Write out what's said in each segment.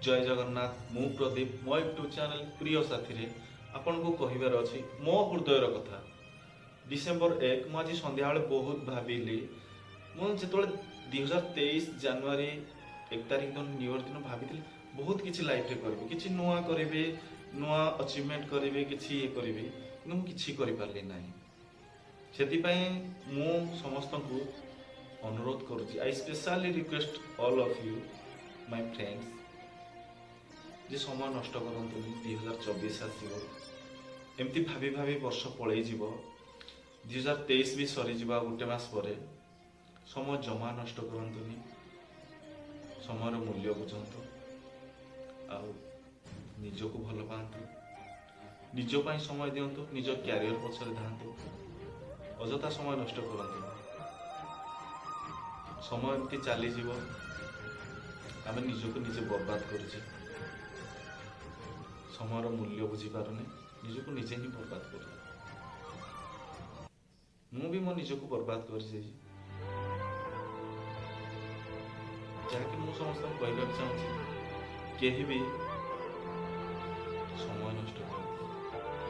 ଜୟ ଜଗନ୍ନାଥ। ମୁଁ ପ୍ରଦୀପ, ମୋ YouTube channel ପ୍ରିୟ ସାଥିରେ ଆପଣଙ୍କୁ କହିବାର ଅଛି ମୋ ହୃଦୟର କଥା। ଡିସେମ୍ବର 1, ମୁଁ ଆଜି ସନ୍ଧ୍ୟାବେଳେ ବହୁତ ଭାବିଲି। ମୁଁ ଯେତେବେଳେ 2023 ଜାନୁଆରୀ 1 ତାରିଖ ଦିନ, ନ୍ୟୁ ଇୟର ଦିନ ଭାବିଥିଲି ବହୁତ କିଛି ଲାଇଫରେ କରିବି, କିଛି ନୂଆ କରିବି, ନୂଆ ଅଚିଭମେଣ୍ଟ କରିବି, କିଛି ଇଏ କରିବି, କିନ୍ତୁ ମୁଁ କିଛି କରିପାରିଲି ନାହିଁ। ସେଥିପାଇଁ ମୁଁ ସମସ୍ତଙ୍କୁ ଅନୁରୋଧ କରୁଛି, I specially request all of you, my friends, ଯେ ସମୟ ନଷ୍ଟ କରନ୍ତୁନି। 2024 ଆସିବ, ଏମିତି ଭାବି ଭାବି ବର୍ଷ ପଳେଇଯିବ। 2023 ବି ସରିଯିବ ଆଉ ଗୋଟେ ମାସ ପରେ। ସମୟ ଜମା ନଷ୍ଟ କରନ୍ତୁନି, ସମୟର ମୂଲ୍ୟ ବୁଝନ୍ତୁ ଆଉ ନିଜକୁ ଭଲ ପାଆନ୍ତୁ। ନିଜ ପାଇଁ ସମୟ ଦିଅନ୍ତୁ, ନିଜ କ୍ୟାରିୟର ପଛରେ ଧାଆନ୍ତୁ, ଅଯଥା ସମୟ ନଷ୍ଟ କରନ୍ତୁନି। ସମୟ ଏମିତି ଚାଲିଯିବ, ଆମେ ନିଜକୁ ନିଜେ ବର୍ବାଦ କରୁଛେ। ସମୟର ମୂଲ୍ୟ ବୁଝିପାରୁନେ, ନିଜକୁ ନିଜେ ହିଁ ବର୍ବାଦ କରୁଛେ। ମୁଁ ବି ମୋ ନିଜକୁ ବର୍ବାଦ କରିଛି, ଯାହାକି ମୁଁ ସମସ୍ତଙ୍କୁ କହିବାକୁ ଚାହୁଁଛି, କେହି ବି ସମୟ ନଷ୍ଟ କରନ୍ତୁନି।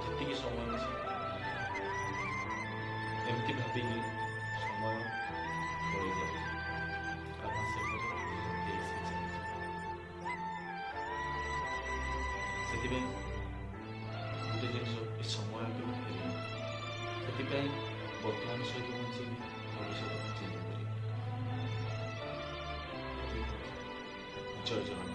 ଯେତିକି ସମୟ ଅଛି, ଏମିତି ଭାବିକି ସମୟ ପଳେଇ ଯାଉଛି ଆଉ ମାସେ ପରେ 2023 ଚାଲିଯିବ। ସେଥିପାଇଁ ଗୋଟେ ଜିନିଷ, ଏ ସମୟ କେବେ ଫେରେନି। ସେଥିପାଇଁ ବର୍ତ୍ତମାନ ସହିତ ବଞ୍ଚିକି ଭବିଷ୍ୟତ ଚିନ୍ତା କରିବା। ଜୟ ଜଗନ୍ନାଥ।